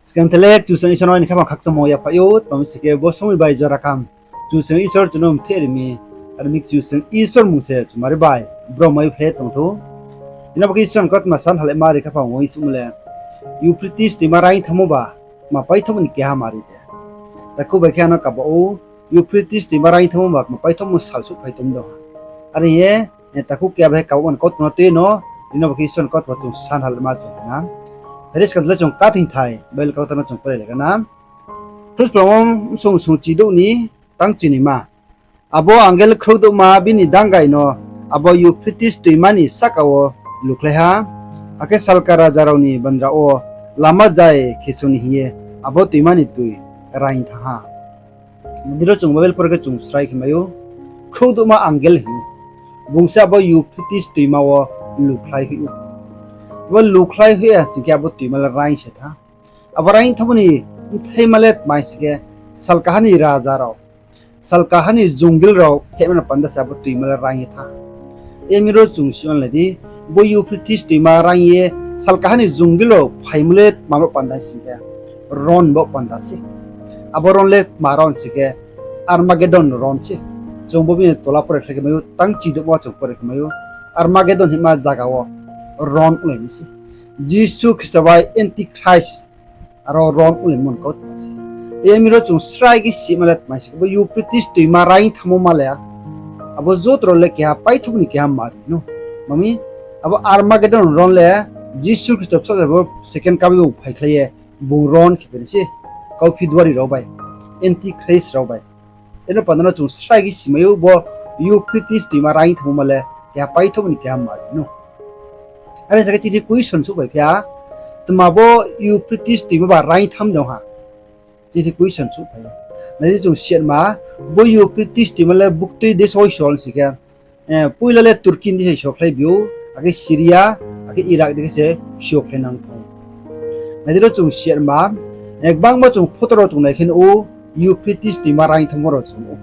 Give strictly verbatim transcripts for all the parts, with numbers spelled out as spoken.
Skang tele Kchusoyang Isor no aini khaphang khakchangmo yaphaih ou, tma mi sing khe bo somoi bai jora kaham Kchusoyang Isor chung no mthe ri mi, are mi Kchusoyang Isor mmung se chumari bai brom mai phlai tong thou. Tini bo khe Isor ni kautma san halaima ri khaphang wo Isor le Euphrates toima raing thanngmo ba tma paithohmo ni keha mari de. Takhu bai khe ano kaba ou, Euphrates toima raing thanngmo ba tma paithohmo sal souhphai tong dong ha. Are ye, takhu keha bai khe kaba mani kautma no tui no, tini bo khe Isor ni kautma chung san halaima chung na. Phai di skang tele chung kathing thai Bible kautma no chung pore le gana. Phrusplamo bsong sung chidouh ni tang chinoima. Abo angel khrouhdouhma bini dangai no abo Euphrates toima ni sahka wo lukhlai ha, akhe salka raja rao ni bandra wo lama zai khe song ni hing ye abo toima ni toi raing thanng ha. Nai di ro chung Bible pore khe chung srai khe mai ou, khrouhdouhma angel hing ou. Bung se abo Euphrates toima wo lukhlai hoih ou. Abo lukhlai hoih ya sing khe abo toima le raing se tha. Abo raing thanngmo ni bthaima le tma sing khe, salkaha ni raja rao, salkaha ni jongbil rao phehma ni panda se abo toima le raing ye tha. Emi ro chung si nai di, bo Euphrates toima raing ye salkaha ni jongbil rao phaimo le tma bo panda sing khe, ron bo panda se. Abo ron le tma ron sing khe, Armageddon ron se. Chung bo bini tola pore khlai khe mai ou, tang chidouhma chung pore khe mai ou. Armageddon hingma zaga wo ron onglai mi se. Jisu Khristo bai Antichrist aro ron onglai mon kautma se. Emi ro chung srai khe sima le tma sing khe, bo Euphrates toima raing thanngmo ma le, abo joto rao le keha paithohmo ni keha mari no. Tma mi, abo Armageddon ron le Jisu Khristo bsaoh se bo second coming wo phaikhlai ye bung ron khe phai nai se, kauphi duari rao bai, Antichrist rao bai. Eno panda no chung srai khe simai ou, bo Euphrates toima raing thanngmo ma le keha paithohmo ni keha mari no. Are sa khe chini question souhphai phi ha, tma bo Euphrates toima ba raing thanng jang ha? Chini question souhphai ou. Nai di chung siatma, bo Euphrates toima le buktui deso song sing khe, poila le Turkey ni deso sokhlai bi ou, akhe Syria, akhe Iraq dei khe se sokhlai nang thanng ou. Nai di ro chung siatma, gbangma chung photo rao chung nai khe nuh ou, Euphrates toima raing thanngmo rao chung nuh ou.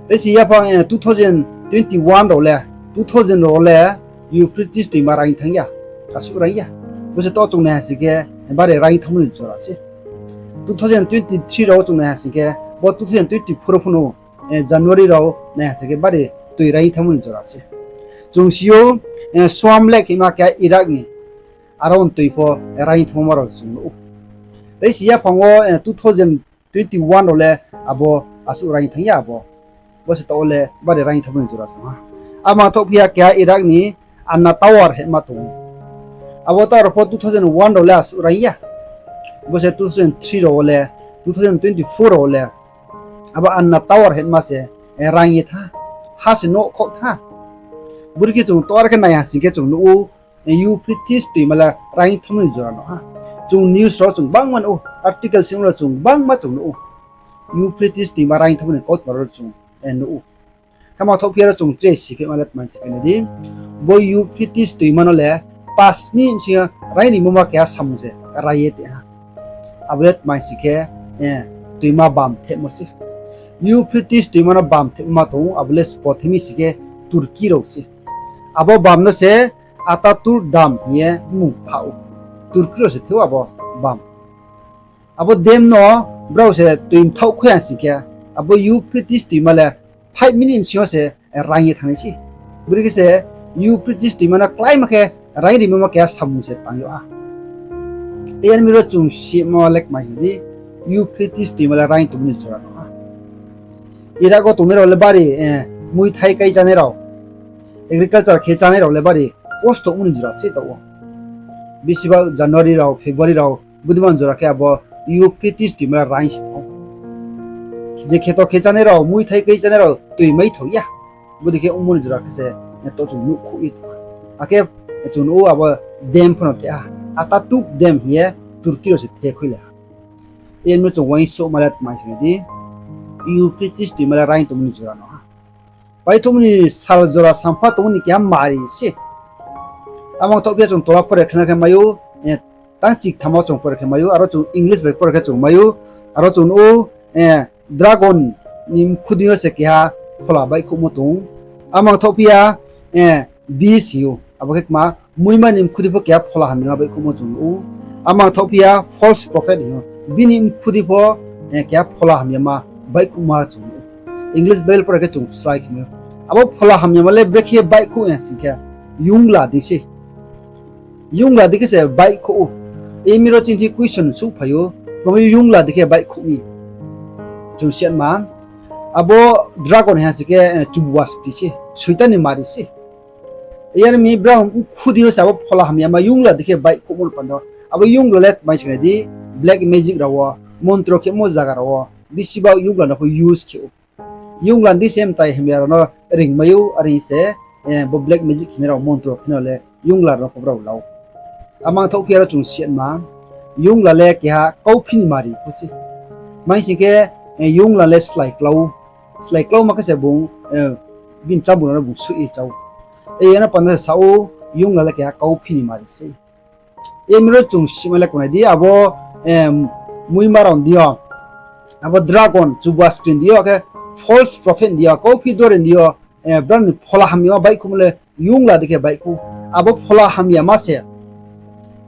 Tei se yaphang two thousand twenty one rao le, two thousand rao le Euphrates toima raing thanng ya, asuh raing ya. Bo se to chung nai ha sing khe, bari raing thanngmo ni jora se. Two thousand twenty three rao chung nai ha sing khe, bo two thousand twenty four pho no, January rao nai ha sing khe bari toi raing thanngmo ni jora se. Chung si ou, Suam Lake hingma keha Iraq ni, aro ni toi pho raing thanngmo rao chung nuh ou. Tei se yaphang wo two thousand twenty one rao le abo asuh raing thanng ya abo. Bo se taoh wo le bari raing thanngmo ni jora se ha. Abo mangthoh phi ya keha Iraq ni Anna Tower hingma tong ou. Abo tower pho two thousand one rao le asuh raing ya. Bo se two thousand three rao wo le, two thousand twenty four rao wo le abo Anna Tower hingma se raing ye tha. Ha se nouh khoh tha. Bori khe chung toar khe nai ha sing khe chung nuh ou, Euphrates toima le raing thanngmo ni jora no ha. Chung news rao chung gbangma nuh ou, article sing rao chung gbangma chung nuh ou. Euphrates toima raing thanngmo ni kautma rao chung nuh ou. Khe mangthoh phi ya ro chung tre si khe ma le tma sing khe nai di, bo Euphrates toima no le pas minute bsing yo raing rimo ma keha samung se raing ye tong ha. Abo le tma sing khe, toima bam thehmo se. Euphrates toima no bam thehmo ma tong ou, abo le sbo themi sing khe Turkey rao se. Abo bam no se Ataturk Dam hing ye mmung pha ou. Turkey rao se the ou abo bam. Abo dam no brao se toi mthaoh khui ya sing khe, abo Euphrates toima le five minute bsing yo se raing ye thanng nai se. Bori khe se Euphrates toima no kláima khe raing rimo ma keha samung se tang yag ha. Are mi ro chung simo le kma hing di, Euphrates toima le raing tongmo ni jora no ha. Iraq wo tongnai rao le bari, muithai kai chánai rao, agriculture khe chánai rao le bari kosto ongmo ni jora se taoh wo. Bisiba January rao, February rao, bodei ma jora khe abo Euphrates toima le raing se thanng ou. Je kheto khe chánai rao, muithai kai chánai rao toi maithao ya. Bodei khe ongmo ni jora khe se, to chung nuhkhouh ye tong ha. Akhe chung nuh ou abo dam pho no the ha. Ataturk Dam hing ye Turkey rao se the khuilai ha. Are mi chung uaingsouhma le tma sing khe di, Euphrates toima le raing tongmo ni jora no ha. Paithohmo ni sal jora sampha tongmo ni keha mari se. Amang thoh phi ya chung tola pore khe na khe mai ou, tang chiktham wo chung pore khe mai ou, aro chung English bai pore khe chung mai ou, aro chung nuh ou, dragon ni mkhu dei yo se keha phola baihkhouhmo tong ou. Amang thoh phi ya, beast hing ou, abo khe kma, muima ni mkhu dei pho keha phola hamya baihkhouhmo chung nuh ou. A mangthaohphi ya false prophet hing ou. Bini mkhu di pho, eh, keha phola hamyama baihkhouhma chung ou. English Bible pore khe chung srai khe mai ou. Abo phola hamyama le brekhe baihkhouh ya sing khe, yongla di se. Yongla di khe se baihkhouh ou. Emi ro chini thi question souhphai ou, tma mi yongla di khe baihkhouh mi? Chung siatma, abo dragon ha sing khe, eh, chubuaskri se, Soitan ni mari se. Yar mi brao mkhu di yo se abo phola hamyama yongla di khe baihkhouhmo ni panda wo. Abo yongla le tma sing khe nai di, black magic rao wo, montro khemo zaga rao wo, bisi ba yongla no pho use khe ou. Yongla di se mtai hamya rao no ringmai ou, are se, eh, bo black magic khenai rao, montro khenai rao le yongla rao no pho brao la ou. A mangthaohphi ya ro chung siatma, yongla le keha kauphi ni mari pho se. Tma sing khe, eh, yongla le slái klau, slái klau ma khe se bung, eh, bini chámung rao no bung suih ye chá ou. Emi no panda se sa ou, yongla le keha kauphi ni mari se. Emi ro chung sima le knai di, abo, em, muima rao ni deing yo, abo dragon, chubuaskri ni deing yo, akhe false prophet ni deing yo, kauphi dori ni deing yo, eh, brao ni phola hamyama baihkhouhmo le yongla di khe baihkhouh. Abo phola hamyama se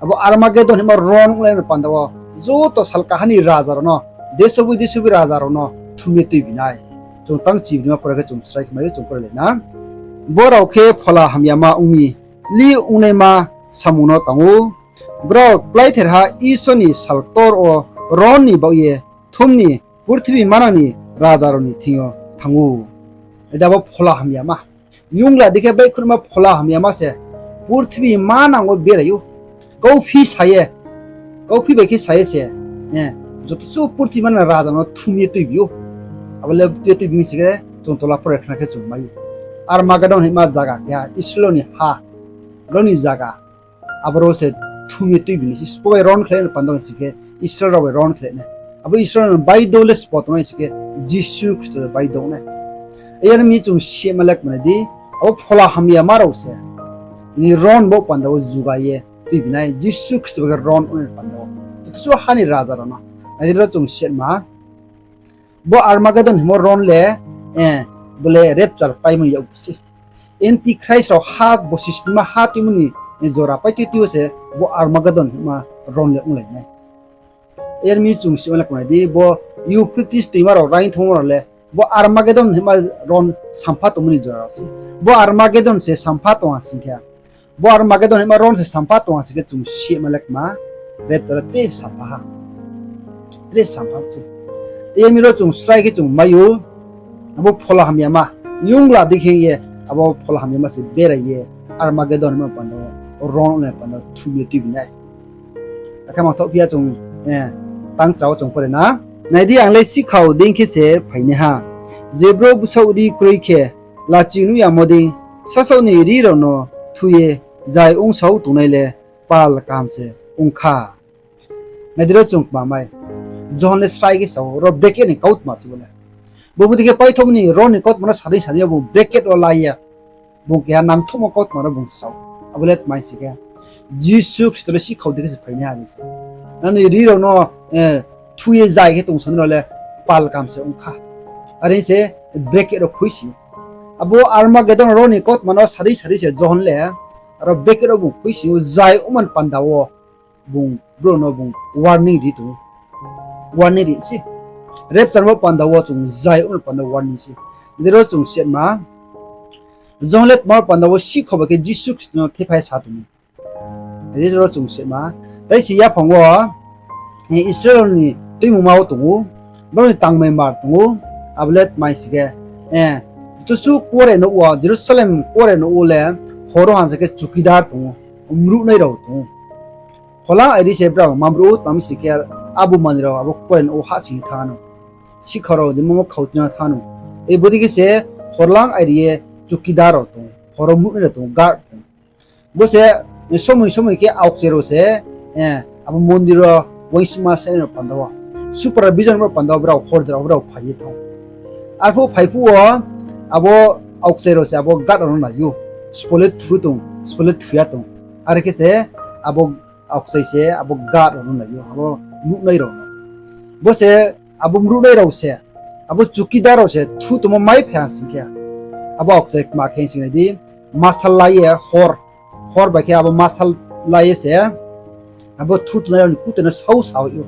abo Armagedon hingmo ron onglai ni panda wo, joto salka ha ni raja rao no, desoboi desoboi raja rao no thum ye tuibi nai. Chung tang chibrima pore khe chung srai khe mai ou, chung pore lai na. Bo rao khe phola hamyama ong mi, li ongnaima samung no tang ou. Brao kláitherha Isor ni salktor wo ron ni baoh ye thum ni purthimbi manang ni raja rao ni thing yo thanng ou. Ede abo phola hamyama. Yongla di khe baihkhouhma phola hamyama se purthimbi manang wo berai ou. Kauphi sa ye, kauphi bai khe sa ye se, eh, joto suh purthimbi manang raja no thum ye tuibi ou. Abo le tui ye tuibi mi sing khe, chung tola pore khna khe chung mai ou. Armagedon hingma zaga keha, Israel ni ha, ro ni zaga. Abo rao se thum ye tuibi nai se, sbo bai ron khlai ni panda sing khe, Israel rao bai ron khlai nai. Abo Israel ni baidouh le sbo tongnai sing khe, Jisu Khristo le baidouh nai. Yar mi chung sima le knai di, abo phola hamyama rao se ni ron bo panda wo juga ye tuibi nai, Jisu Khristo bai khe ron ongnai panda wo. Joto suh ha ni raja rao no. Nai di ro chung sima, bo Armagedon hingmo ron le, eh, bo le rapture paimo ni yakgu se. Antichrist rao ha bosi snima ha tuimo ni, eh, jora pai tui tui yo se bo Armagedon hingma ron le onglai nai. Yar mi chung sima le knai di, bo Euphrates toima rao raing thangmo rao le, bo Armagedon hingma ron sampha tongmo ni jora rao se. Bo Armagedon se sampha tong ha sing khe, bo Armagedon hingma ron se sampha tong ha sing khe chung sima le kma, rapture tre sampha ha. Tre sampha se. Yar mi ro chung srai khe chung mai ou, abo phola hamyama, yongla di khe ye, abo phola hamyama se berai ye, Armagedon hingma panda wo, ron ongnai panda wo thum ye tuibi nai. Akhe mangthaohphi ya chung, eh, tang cha wo chung pore na. Nai di, ang le sikhao dei khe se phainaiha. Je brouh bsaoh ri kroi khe, lachi nuh yamo dei, sasaoh ni ri rao no thu ye zai ongsao tongnai le pal kaham se ong kha. Nai di ro chung kma mai. Johon le srai khe sa ou, ro bracket ni kautma se bo le. Bo bodei khe paithouh ni ron ni kautma no sadei sadei yo bung bracket wo la ye, bung keha nangthouhmo kautma no bung sa ou. Abo le tma sing khe, Jisu Khristo le sikhao dei khe se phainaiha hing se. Nani ri rao no, eh, thu ye zai khe tongsanai rao le pal kaham se ong kha. Are se bracket rao khuisi ou. Abo Armagedon ron ni kautma no sadei sadei se Johon le, aro bracket rao bung khuisi ou, zai ongma ni panda wo bung brouh no bung warning ri tong ou. Warning ri se. Rapture bo panda wo chung zai ongma ni panda warning se. Nai di ro chung sima, Johon le tma panda wo sikhao bai khe Jisu Khristo no thephai sa tong ou. Nai di ro chung sima, tai se yaphang wo, eh, Israel ni tuimungma wo tong ou, brao ni tangmai mar tong ou, abo le tma sing khe, eh, joto suh kuarenouh wo, Jerusalem kuarenouh wo le, hor wo hamsa khe chukidar tong ou, mruhnai rao tong ou. Horlang airi se brao mamruh ou, tma mi sing khe, abo manoi rao abo kuarenouh wo hahsoing ye thanng no. Sikhao rao je momo khau tui no thanng no. Bodei khe se horlang airi ye chukidar rao tong ou, hor wo mruhnai rao tong ou, guard tong ou. Bo se, eh, somoi somoi khe aokchai rao se, eh, abo mondir wo uaingsouhma sainai rao panda wo, supervision rao panda wo brao hor jora wo brao phai ye thanng ou. Arphuh phai phuh wo, abo aokchai rao se abo guard rao no nai ou. Sbo le thu tong, sbo le thu ya tong. Are khe se abo aokchai se abo guard rao no nai ou, abo mruhnai rao no. Bo se abo mruhnai rao se, abo chukidar rao se thu tongmo mai phai ha sing khe, abo aokchai kma khe sing nai di, masal la ye hor, hor bai khe abo masal la ye se, Abo thu tongnai rao ni kutai no sau sa ou.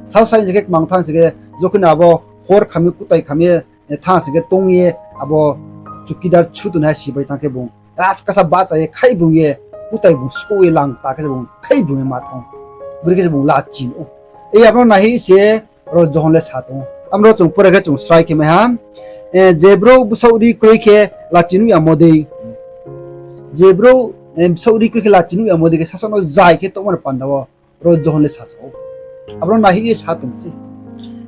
Sau sa hing khe kmang thanng sing khe, jokhon abo hor kham ye kutai kham ye, eh, thanng sing khe tong ye, abo chukidar chu tongnaiha sipai thanng khe bung, ras kasa bahcha ye khai bung ye, kutai bung skouh ye lang ta khe se bung khai bung ye ma thanng. Bri khe se bung lachi ou. E abo no naihi se, ro Johon le sa tong ou. Abo no chung pore khe chung srai khe mai ha. Eh, je brouh bsaoh ri kroi khe lachi nuh yamo dei. Je brouh, eh, bsaoh ri kroi khe lachi nuh yamo dei khe sasaoh no zai khe tongmo ni panda wo ro Johon le sa sa ou. Abo no naihi ye sa tong se.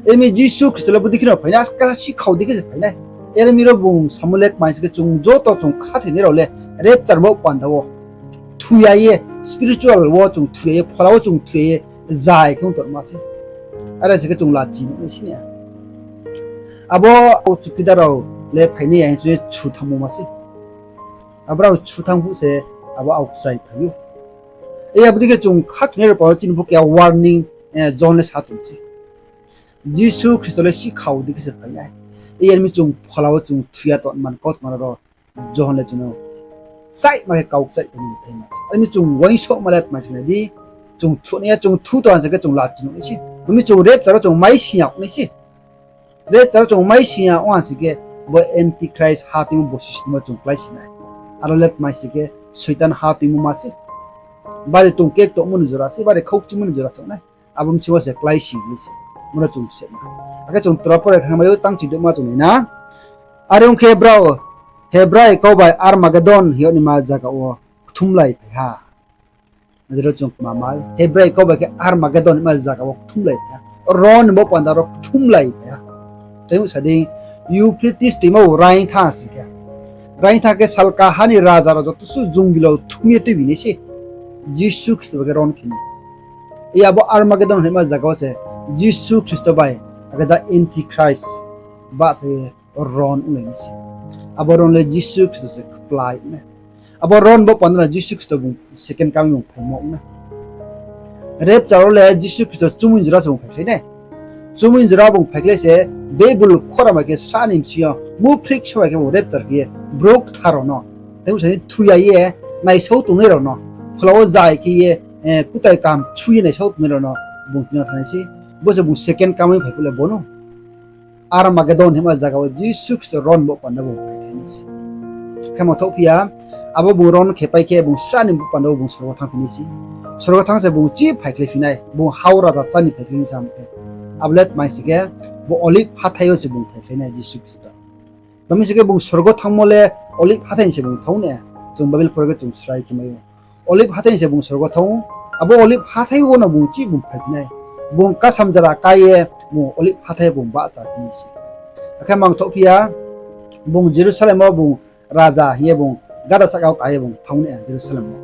Emi Jisu Khristo le bodei khe no phai nai, askasa sikhao dei khe se phai nai. Emi ro bung samo le kmai sing khe chung joto chung khathoinai rao le rapture bo panda wo thoi ya ye, spiritual wo chung thoi ya ye, phola wo chung thoi ya ye, zai khe ong tongma se. Are sing khe chung lachi nuh nai si ni. Abo chukidar rao le phai nai ya hing chung ye chu thanngmo ma se. Abo rao chu thanng phuh se abo aokchai phai ou. E abo dei khe chung khathoinai rao panda wo chini bo keha warning, eh, Johon le sa tong se. Jisu Khristo le sikhao dei khe se phai nai. E emi chung phola wo chung thoi ya tongma ni kautma rao Johon le chung no chaima khe kau kchaih tongmo ni thaima se. Are mi chung uaingsouhma le tma se nai di, chung thoi nai ya, chung thu tong ha sing khe chung lachi nuh nai se. Bo mi chung rapture wo chung mai si ya nai se. Rapture wo chung mai si ya ong ha sing khe, bo Antichrist ha tuimo bo system wo chung klái si nai. Aro le tma se khe Soitan ha tuimo ma se. Bari tong kek tongmo ni jora se, bari khaukchimo ni jora se ong nai. Abo bsing wo se klái si nai se. Bo no chung se na. Akhe chung tora pore khe mai ou, tang chi dema chung nai na. Are ong khe brao Hebrai kau bai Armagedon hing yag naima zaga wo kthumlai phai ha. Nai di ro chung kma mai, Hebrai kau bai khe Armagedon hingma zaga wo kthumlai phai ha. Ron bo panda ro kthumlai phai ha. Tei sa di, Euphrates toima wo raing thanng sing khe, raing thanng khe salka ha ni raja rao joto suh jungilo thum ye tuibi nai se. Jisu Khristo bai khe ron khe ni. Iya abo Armagedon hingma zaga wo se Jisu Khristo bai akhe ja Antichrist bahcha ye ron onglai nai se. Abo ron le Jisu Khristo se kplái ong nai. Abo ron bo panda no Jisu Khristo bung second coming bung phaimo ong nai. Rapture wo le Jisu Khristo chumui jora se bung phaikhlai nai. Chumui jora bung phaikhlai se Baibel khora bai khe sa ni bsing yo muphrik sa bai khe bung rapture khe ye brouh kthar rao no, tei bsa ni thoi ya ye naisao tongnai rao no, phola wo zai khe ye, eh, kutai kaham chu ye naisao tongnai rao no bung tini yo thanng nai se. Bo se bung second coming phai phuh le bo no Armagedon hingma zaga wo Jisu Khristo ron bo panda bung phaikhlai nai se. Khe mangthouh phi ya, abo bung ron khe pai khe bung sra ni bo panda wo bung sorgo thanngphi nai se. Sorgo thanng se bung chi phaikhlai phi nai, bung hao raja chá ni phaikhlai nai se ham khe. Abo le tma se khe, bo Olive hathái yo se bung phaikhlai nai Jisu Khristo. Tma mi se khe bung sorgo thanngmo le Olive hathái ni se bung thanng nai. Chung Baibel pore khe chung srai khe mai ou. Olive hathái ni se bung sorgo thanng ou. Abo Olive hathái wo no bung chi bung phaiphi nai. Bung kasam jora ká ye bung Olive hathái bung bahchaphi nai se. Akhe mangthouh phi ya, bung Jerusalem wo bung raja hing ye bung gada sahka wo ká ye bung thanng nai Jerusalem wo.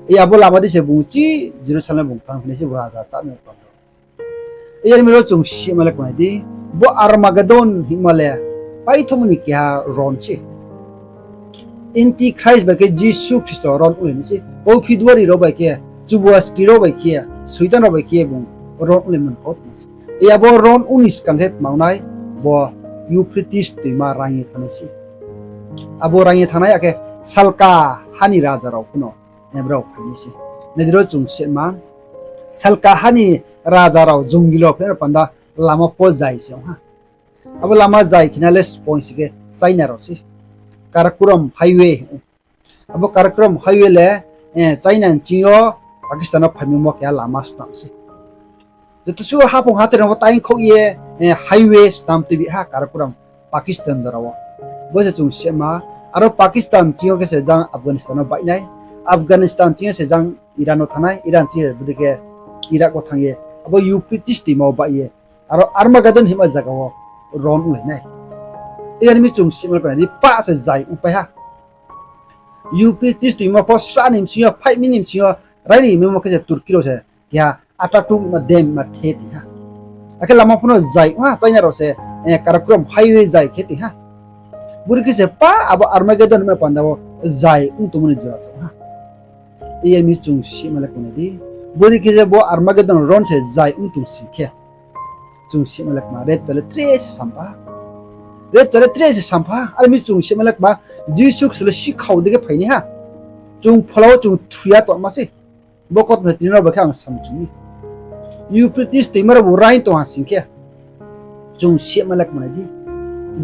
Iya abo lama di se bung chi Jerusalem bung thanngphi nai se, bung raja chá ni panda. Iya mi ro chung sima le kma nai di, bo Armagedon hingma le paithomo ni keha ron se. Antichrist bai khe Jisu Khristo ron onglai nai se. Kauphi duari rao bai khe, chubu askri rao bai khe, Soitan rao bai khe bung ron onglaimo ni kautma se. Iya bo ron ong ni skang khe tma ong nai, bo Euphrates toima raing ye thanng nai se. Abo raing ye thanng nai, akhe salka ha ni raja rao pho no, eh, brao phai nai se. Nai di ro chung sima, salka ha ni raja rao jongil rao phai panda lama pho zai se ong ha. Abo lama zai khina le spoing se khe China rao se. Karakoram highway. Abo Karakoram highway le, eh, China ni ching yo Pakistan no phaimo keha lama snam se. Joto suh haphung hathái rao bo taingkhouh ye, eh, highway snam tuibi ha Karakoram Pakistan jora wo. Bo se chung sima, aro Pakistan ching yo khe se jang Afghanistan no baih nai, Afghanistan ching yo se jang Iran no thanng nai, Iran ching yo bodei khe Iraq wo thanng ye, abo Euphrates toima wo baih ye, aro Armagedon hingma zaga wo ron onglai nai. Iya mi chung sima le kma nai di, pah se zai ongpai ha. Euphrates toima pho sra ni bsing yo, five minute ni bsing yo, rai ni memo khe se Turkey rao se keha Ataturk ma dam ma the tong ha. Akhe lama pho no zai ong ha, China rao se, eh, Karakoram highway zai khe tong ha. Bori khe se pa abo Armagedon hingma panda wo zai ong tongmo ni jora se ong ha. Iya mi chung sima le kma nai di. Bori khe se bo Armagedon ron se zai ong tong sing khe, chung sima le kma, rapture le tre se sampha. Rapture le tre se sampha. Are mi chung sima le kma, Jisu Khristo le sikhao dei khe phainai ha. Chung phola wo chung thoi ya tongma se. Bo kautma se tini rao bai khe ang samchung mi. Euphrates toima rao bu raing tong ha sing khe, chung sima le kmanai di.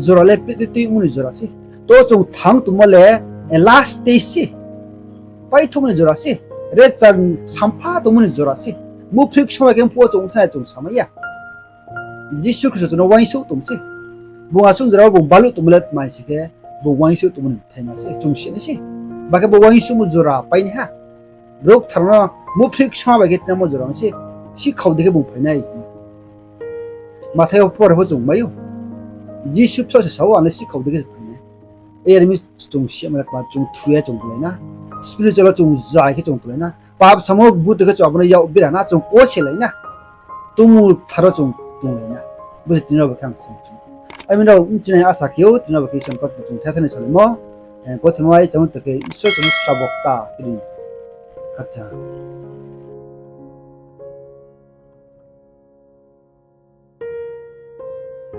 Jora le prititui ongmo ni jora se. To chung thang tongmo le last stage se. Paithouh ni jora se. Rapture sampha tongmo ni jora se. Muphri ksong bai khe mphuh wo chung thanngnai chung samai ya. Jisu Khristo chung no uaingsouh tong se. Bung asuh jora wo bung baluh tongmo le tma sing khe, bung uaingsouh tongmo ni bthaima se, chung sinai se. Ba khe bo uaingsouhmo jora painaiha. Brouh kthar no muphri ksong bai khe tinamo jora se, sikhau dei khe bung phainai. Mathai wo pore pho chung mai ou. Jisu bsaoh se sa ou, ang le sikhau dei khe se phainai. Are mi chung sima le kma chung thu ye chung tonglai na. Spiritual wo chung zai khe chung tonglai na. Pap samo butoi khe chung abo no yak bira na, chung koselai na. Tongmung thar wo chung tonglai na. Bo se tini rao bai khe ang samchung. Are mi rao bchinai asa khe ou, tini rao bai khe Isor ni kautma chung thetha ni salaimo. Kothoma bai chamo to khe Isor chung no srabo kta kri. Khakchang.